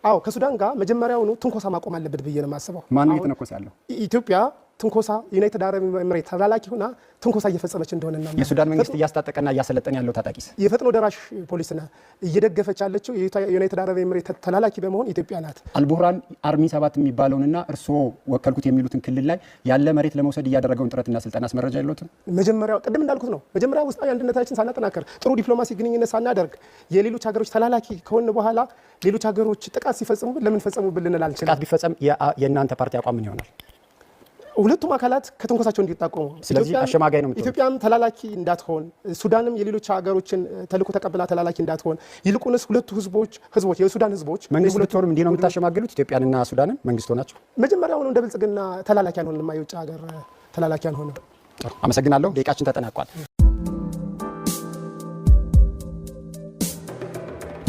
አዎ፣ ከሱዳን ጋር መጀመሪያውኑ ትንኮሳ ማቆም አለበት ብዬ ነው የማስበው። ማን ነው እየተነኮሰ ያለው? ኢትዮጵያ ትንኮሳ ዩናይትድ አረብ ኤምሬት ተላላኪ ሆና ትንኮሳ እየፈጸመች እንደሆነ እናምናለን። የሱዳን መንግስት እያስታጠቀና እያሰለጠነ ያለው ታጣቂስ? የፈጥኖ ደራሽ ፖሊስና እየደገፈች ያለችው የዩናይትድ አረብ ኤምሬት ተላላኪ በመሆን ኢትዮጵያ ናት። አልቡርሃን Army 7 የሚባለውንና እርስዎ ወከልኩት የሚሉትን ክልል ላይ ያለ መሬት ለመውሰድ እያደረገውን ጥረትና ስልጠናስ መረጃ የለዎትም? መጀመሪያው ቅድም እንዳልኩት ነው። መጀመሪያ ውስጣዊ አንድነታችን ሳናጠናከር፣ ጥሩ ዲፕሎማሲ ግንኙነት ሳናደርግ፣ የሌሎች ሀገሮች ተላላኪ ከሆን በኋላ ሌሎች ሀገሮች ጥቃት ሲፈጽሙብን ለምን ፈጸሙብን ልንል አንችልም። ጥቃት ቢፈጸም የእናንተ ፓርቲ አቋም ምን ይሆናል? ሁለቱም አካላት ከትንኮሳቸው እንዲታቆሙ። ስለዚህ አሸማጋይ ነው የምትሆኑት? ኢትዮጵያም ተላላኪ እንዳትሆን፣ ሱዳንም የሌሎች ሀገሮችን ተልዕኮ ተቀብላ ተላላኪ እንዳትሆን፣ ይልቁንስ ሁለቱ ህዝቦች የሱዳን ህዝቦች መንግስት ብትሆኑም እንዲህ ነው የምታሸማግሉት? ኢትዮጵያንና ሱዳንን መንግስት ሆናችሁ? መጀመሪያውኑ እንደ ብልጽግና ተላላኪ አንሆንም፣ የውጭ ሀገር ተላላኪ አንሆንም። ጥሩ፣ አመሰግናለሁ። ደቂቃችን ተጠናቋል።